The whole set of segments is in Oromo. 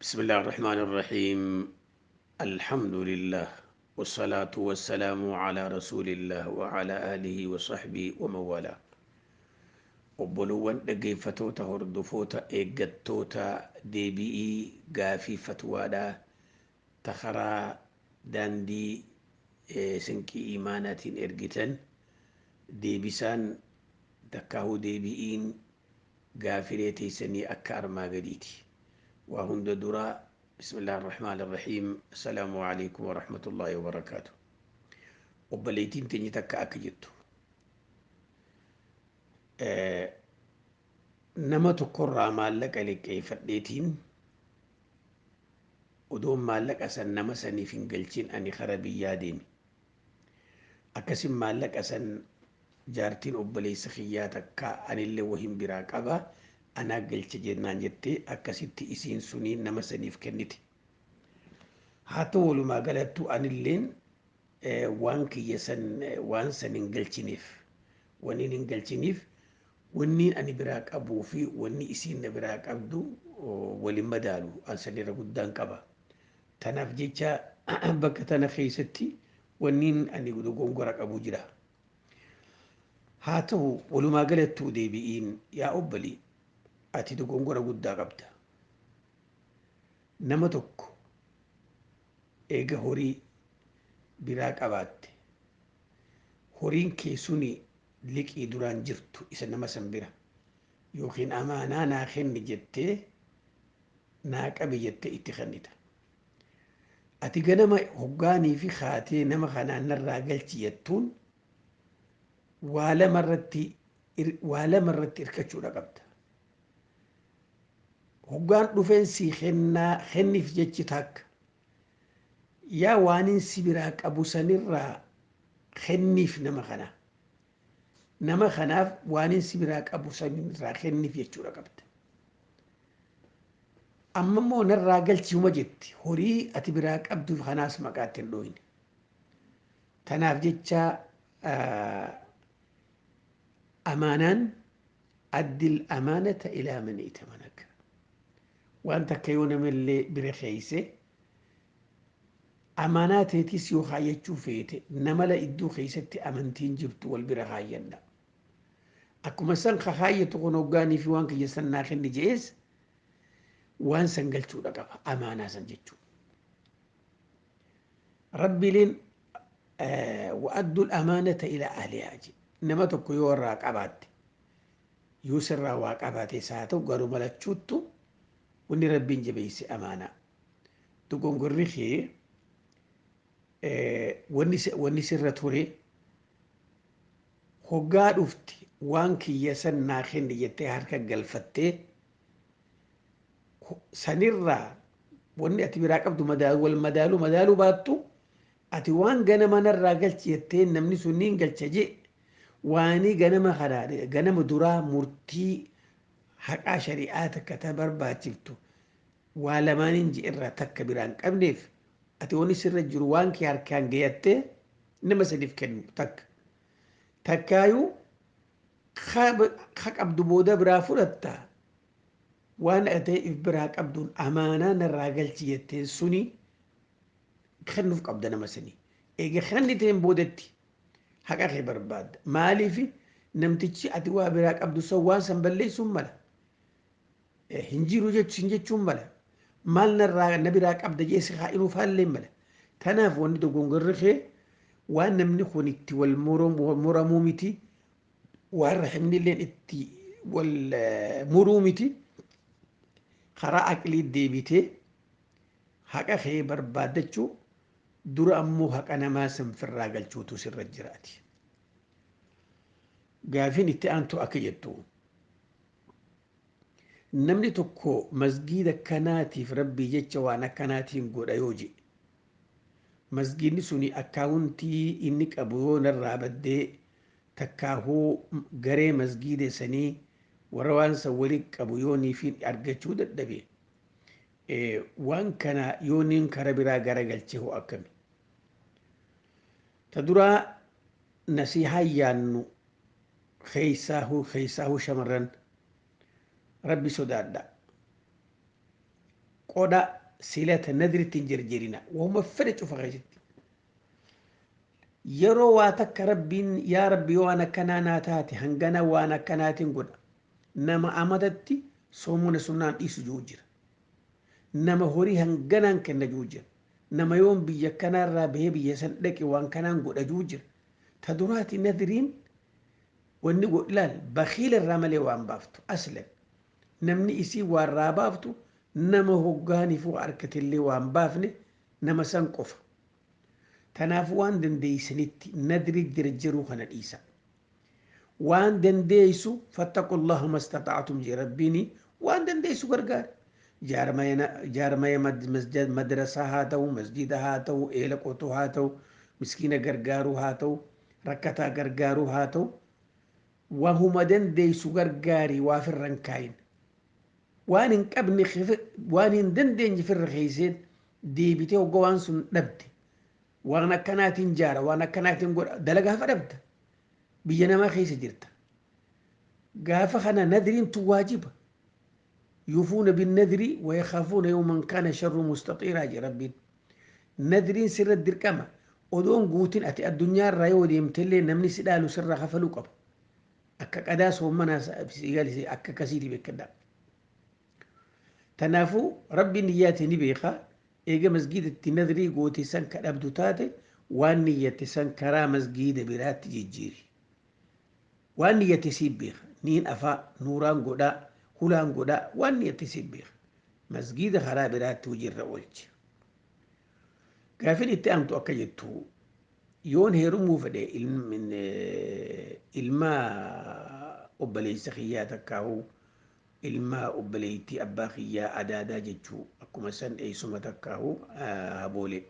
بسم الله الرحمن الرحيم. الحمد لله والصلاة والسلام على رسول الله وعلى آله وصحبه ومن والاه. Obboloowwan dhaggeeffatoota, hordofoota, eeggattoota deebi'ii gaafii fatwaadhaa ta karaa daandii sinqii imaanaatiin ergitan, deebisaan takkaahuu deebi'iin gaafilee teessanii akka armaa gadiiti. Waa hunda duraa, bismillah ar-rahmaan ar-rahiim, assalaamu alaikum warahmatullaahi wabarakaatu. Obboleettiin teenye takka akka jettu, nama tokkorraa maallaqa liqeeffadheetiin odoon maallaqa san nama saniif hin galchin ani kara biyyaa deeme. Akkasin maallaqa san jaartiin obboleessa kiyyaa takka anillee wahin biraa qaba, anaa galche jennaan jettee akkasitti isiin sunii nama saniif kennite. Haa ta'u, walumaa galattuu anilleen waan kiyya san waan san hin galchineef, wanni hin galchiniif wanni ani biraa qabuu fi wanni isiin na biraa qabdu walin madaalu, an sanirra guddaan qaba. Tanaaf jecha bakka tana keessatti wanni ani dogongora qabu jira. Haa ta'u, walumaa galattuu deebi'iin, yaa obbolii, ati dogongora guddaa qabda. Nama tokko eega horii biraa qabaatte, horiin kee suni liqii duraan jirtu isa nama san bira yookiin amaanaa naa kenni jettee, naa qabi jettee itti kennita. Ati ganama hoggaanii fi kaatee nama kanaan narraa galchi jettuun waa lama irratti hirkachuudha qabda. Hoggaan dhufeen sii kennaa kenniif jechi takka, yaa waanin si biraa qabu sanirraa kenniif nama kana. Nama kanaaf waanin si biraa qabu sanirraa kenniif jechuudha qabda. Amma immoo narraa galchiuma jetti, horii ati biraa qabdu kanaas maqaatti hin dhooyne. Tanaaf jecha amaanaan أد الأمانة إلى من ائتمنك. Waan takka yoo namallee bira keeyse amaanaa teetis yoo kaayyachuu feete, namala iddoo keeysatti amantiin jirtu wal bira kaayyadha. Akkuma san kaayyatu kun hoggaanii fi waan kiyya san naa kenni je'ees waan san galchuudha qaba, amaanaa san jechuudha. Rabbiileen وأدوا الأمانة إلى أهلها je. Nama tokko yoo irraa qabaatte, yoo sirraa waa qabaate isaa ta'u, garuu malachuuttu wanni Rabbiin jabeesse amaanaa. Dogongorri kee wanni sirra ture, hoggaa dhufti waan kiyya san naa kenni jettee harka galfattee sanirraa wanni ati biraa qabdu wal madaaluu madaaluu baattu, ati waan ganama narraa galchi jettee namni sun niin galcha jee, waanii ganama kana ganama duraa murtii haqaa shari'aa takka ta barbaachiftu waa lamaaniin ji'irraa takka biraan qabneef, ati wanni sirra jiru waan kee harkaan geeyattee nama sadiif kennu takka. Takkaayuu ka qabdu booda biraa fudhatta, waan ati if biraa qabduun amaanaa narraa galchi jetteen suni kennuuf qabda nama sanii. Eega kenniteen boodatti haqa kee barbaadda. Maaliif namtichi ati waa biraa qabdu san waan san balleessuun mala. Hin jiru jechuun mala. Maal narraa na biraa qabda jee si haa faallee mala. Tanaaf wanni dogongorri kee waan namni kun itti wal muramuu miti, waan rahimni illeen itti wal muruu miti. Karaa aqlii deebitee haqa kee barbaaddachuu dura ammoo haqa namaa san firraa galchuutu sirra jiraati. Gaafiin itti aantu akka jettu, namni tokko masgiida kanaatiif Rabbii jecha waan akkanaatiin godha yoo jedhe, masgiidni suni akkaawuntii inni qabu yoo narraa baddee, takkaahuu garee masgiida sanii warra waan san waliin qabu yoo niifiin argachuu dadhabe, waan kana yoo niin kara biraa garagalche hoo akkami? Ta duraa nasihaa yaannu, keessaahuu shamarran, Rabbi sodaadha. Qodha silata nadritti hin jirjirina. Wahuma fedhe cufa keessatti. Yeroo waa takka Rabbiin yaa Rabbi waan akkanaa naa taate hangana waan akkanaatiin godha. Nama amatatti soomana sunnaan dhiisu jiru jira. Nama horii hanganaan kenna jiru jira. Nama yoon biyya kanaarraa bahee biyya san dhaqe waan kanaan godha jiru jira. Ta duraati nadriin wanni godhlaal bakiila irraa malee waan baaftu aslan. Namni isii waan irraa baaftu nama hoggaaniif waa harkatillee waan baafne nama san qofa. Tanaaf waan dandeeysanitti nadri jirjiruu kana dhiisa. Waan dandeeysu fattaqullaha mastata'atum jee Rabbiini waan dandeeysu gargaara. Jaarmaya madrasaa haa ta'u, masjida haa ta'u, eela qotuu haa ta'u, miskiina gargaaruu haa ta'u, rakkataa gargaaruu haa ta'u, wahuma dandeeysu gargaarii waa firra hin kaayin. Waan hin qabne waan hin dandeenye firra keeyseen deebitee hogga waan sun dhabde. Waan akkanaatiin jaara, waan akkanaatiin godha, dalagaa fa dhabda. Biyya namaa keessa jirta. Gaafa kana nadriin tun waajiba. Yufuuna binnadri wa yakhaafuuna yawman kaana sharru mustaxiiraa jedhe Rabbiin. Nadriin sirra dirqama. Odoon guutin ati addunyaarraa yoo deemtellee namni si dhaalu sirraa kafaluu qaba. Akka qadaa soommanaa si galise akka akkasiiti beekadhaa. Tanaafuu Rabbiin niyyaate ni beeka. Eega masgiidatti nadrii goote san ka dhabdu taate waan niyyatte san karaa masgiida biraatti jijjiiri. Waan niyyatte siif beeka. Niin afaa, nuuraan godhaa, hulaan godhaa waan niyyatte siif beeka. Masgiida karaa biraatti hojiirra oolchi. Gaafin itti aantu akka jettu yoon heerumuu fedhe ilma obboleessa kiyyaa takkaa'uu ilma obboleettii abbaa kiyyaa adaadaa jechuu akkuma san eessuma takkaa'uu haboolee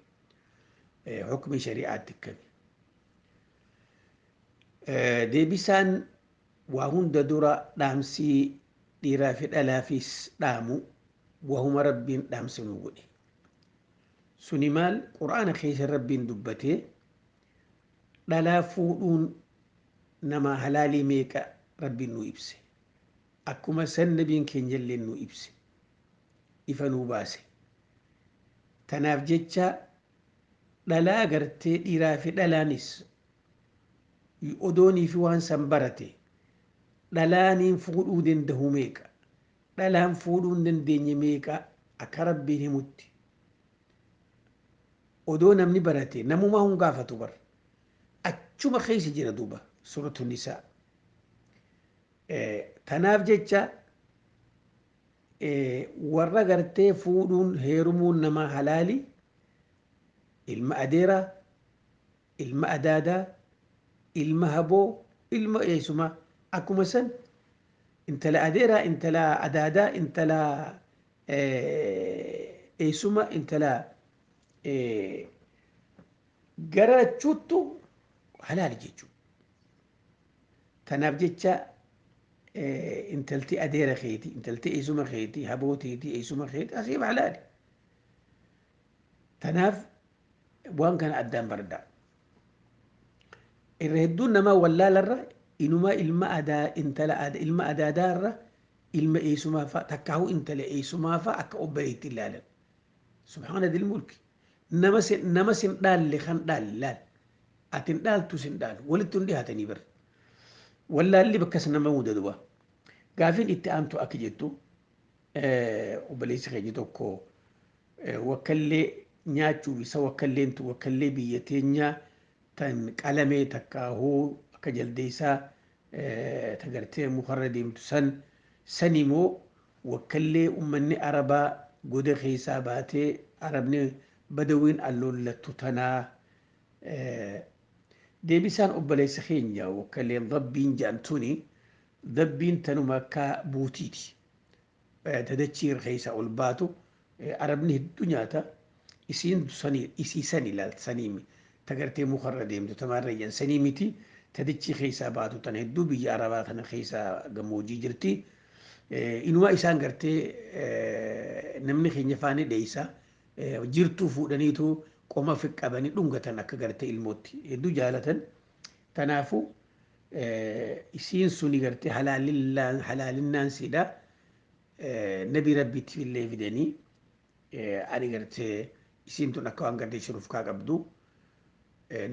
hukmi shari'aatti akkami. Deebisaan waa hunda dura dhaamsii dhiiraa fi dhalaafis dhaamu wahuma Rabbiin dhaamsa nuu godhe. Suni maal Qur'aana keessa Rabbiin dubbatee dhalaa fuudhuun nama halaalii meeqa Rabbiin nuu ibse. Akkuma san nabiin keenya illee nuu ibse. Ifa nuu baase. Tanaaf jecha dhalaa gartee dhiiraa fi dhalaanis odoonii fi waan san barate dhalaaniin fuudhuu danda'u meeqa dhalaan fuudhuu hin dandeenye meeqa akka Rabbiin himutti. Odoo namni barate namumaa hun gaafatu bar. Achuma keessa jira duuba suuratu nisaa. Tanaaf jecha warra gartee fuudhuun heerumuun nama halaali ilma adeeraa, ilma adaadaa, ilma haboo, ilma eessumaa akkuma san intala adeeraa, intala adaadaa, intala eessuma, intala gara lachuuttu halaali jechuudha. Tanaaf jecha intalti adeera keeti, intalti eessuma keeti, haboo teeti, eessuma keeti asiif halaali. Tanaaf waan kana addaan baradhaa. Irra hedduun namaa wallaalarra inuma ilma adaa intala ilma adaadaarra ilma eessumaa fa'a takkaahuu intala eessumaa fa'a akka obboleetti ilaalan. Subhaana dil mulki. Nama sin dhaalle kan dhaalle laal. Ati hin dhaaltu sin dhaalu walitti hin dhiyaatanii bara. Wallaalli bakkas nama muda duba. Gaafiin itti aantu akka jettu obboleessi keenya tokko wakkallee nyaachuuf isa wakkalleentu wakkallee biyya teenyaa tan qalamee takkaahuu akka jaldeessaa tagartee mukarra deemtu san sanimoo wakkallee ummanni arabaa goda keessaa baatee arabni badawiin allollattu tanaa. Deebisaan obboleessa keenya wakkalleen dabbiin jedhamtuni dabbiin tanuma akka buutiiti. Tadachii keessaa ol baatu arabni hedduu nyaata. Isiin sanii isii san ilaalta sanii tagartee mukarra deemtu tamaarra ijaan sanii miti tadachii keessaa baatu tan hedduu biyya arabaa kana keessaa gammoojjii jirti. Inuma isaan gartee namni keenya faana dheeysa jirtuu fuudhaniitu qoma fi qabanii dhungatan akka gartee ilmootti hedduu jaalatan. Kanaafuu isiin suni gartee halaalinnaan siidha. Nabi Rabbiitti illee fidanii Ani gartee isiin tun akka waan gartee shurufkaa qabdu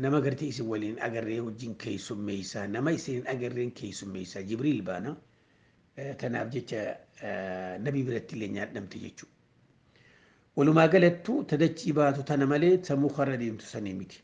nama gartee isin waliin agarree wajjin keessummeessaa, nama isin agarreen keessummeessaa Jibriil baana. Tanaaf jecha nabii biratti illee nyaadhamte jechuudha. Walumaa galattuu tadachii baatu tana malee sammuu karra deemtu sanii miti.